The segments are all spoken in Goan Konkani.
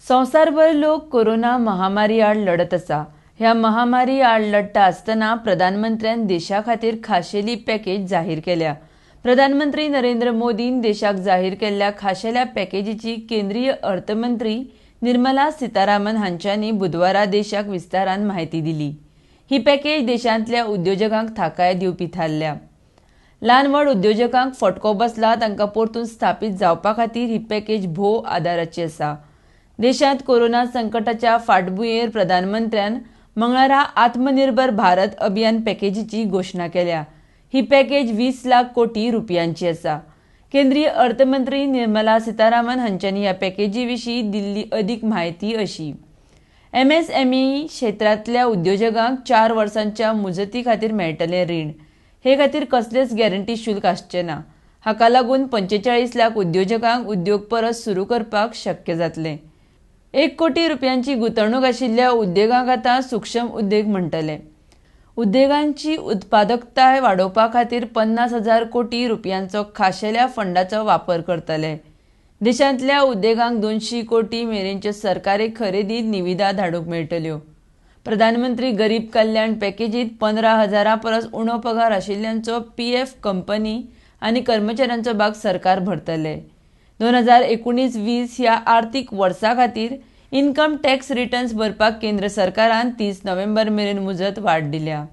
संवसारभर लोक कोरोना महामारी आड लढत आसा. ह्या महामारी आड लढटा आसतना प्रधानमंत्र्यान देशा खातीर खाशेली पॅकेज जाहीर केल्या. प्रधानमंत्री नरेंद्र मोदीन देशाक जाहीर केल्ल्या खाशेल्या पॅकेजीची केंद्रीय अर्थमंत्री निर्मला सीतारामन हांच्यांनी बुधवारा देशाक विस्तारान म्हायती दिली. ही पॅकेज देशांतल्या उद्योजकांक थाकाय दिवपी थारल्या. ल्हान व्हड उद्योजकांक फटको बसला तांकां परतून स्थापीत जावपा खातीर ही पॅकेज भोव आदाराची आसा. देशांत कोरोना संकटाच्या फाटभुंयेर प्रधानमंत्र्यान मंगळारा आत्मनिर्भर भारत अभियान पॅकेजीची घोशणा केल्या. ही पॅकेज 20 लाख कोटी रुपयांची आसा. केंद्रीय अर्थमंत्री निर्मला सीतारामन हांच्यांनी ह्या पॅकेजी विशीं दिल्ली अदीक म्हायती अशी. एमएसएमई क्षेत्रांतल्या उद्योजकांक 4 वर्सांच्या मुजती खातीर मेळटलें रीण. हे खातीर कसलेच गॅरंटी शुल्क आसचें ना. हाका लागून 45 लाख उद्योजकांक उद्योग परत सुरू करपाक शक्य जातलें. 1 कोटी रुपयांची गुंतवणूक आशिल्ल्या उद्देगांक आतां सूक्ष्म उद्देग म्हणटले. उद्देगांची उत्पादकताय वाडोवपा खातीर 50,000 कोटी रुपयांचो खाशेल्या फंडाचो वापर करतले. देशांतल्या उद्देगांक 200 कोटी मेरेनच्यो सरकारी खरेदी निविदा धाडूंक मेळटल्यो. प्रधानमंत्री गरीब कल्याण पॅकेजीत 15,000 परस उणो पगार आशिल्ल्यांचो पीएफ कंपनी आनी कर्मचाऱ्यांचो भाग सरकार भरतले. 2019-20 ह्या आर्थीक वर्सा खातीर इन्कम टॅक्स रिटर्न्स भरपाक केंद्र सरकारान 30 नोव्हेंबर मेरेन मुजत वाड दिल्या.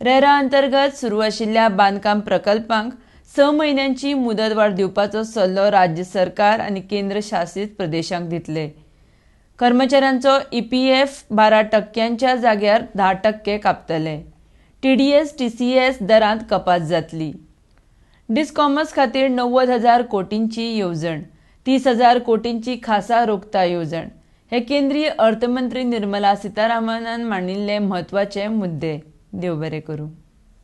रेरा अंतर्गत सुरू आशिल्ल्या बांदकाम प्रकल्पांक 6 म्हयन्यांची मुदतवाड दिवपाचो सल्लो राज्य सरकार आनी केंद्र शासीत प्रदेशांक दितले. कर्मचाऱ्यांचो ईपीएफ 12% जाग्यार 10% कापतले. टीडीएस टीसीएस दरांत कपात जातली. डिस्कॉमर्स खातीर 90,000 कोटींची येवजण, 30,000 कोटींची खासा रोखता येवजण हे केंद्रीय अर्थमंत्री निर्मला सीतारामनान मांडिल्ले म्हत्वाचे मुद्दे. देव बरें करूं.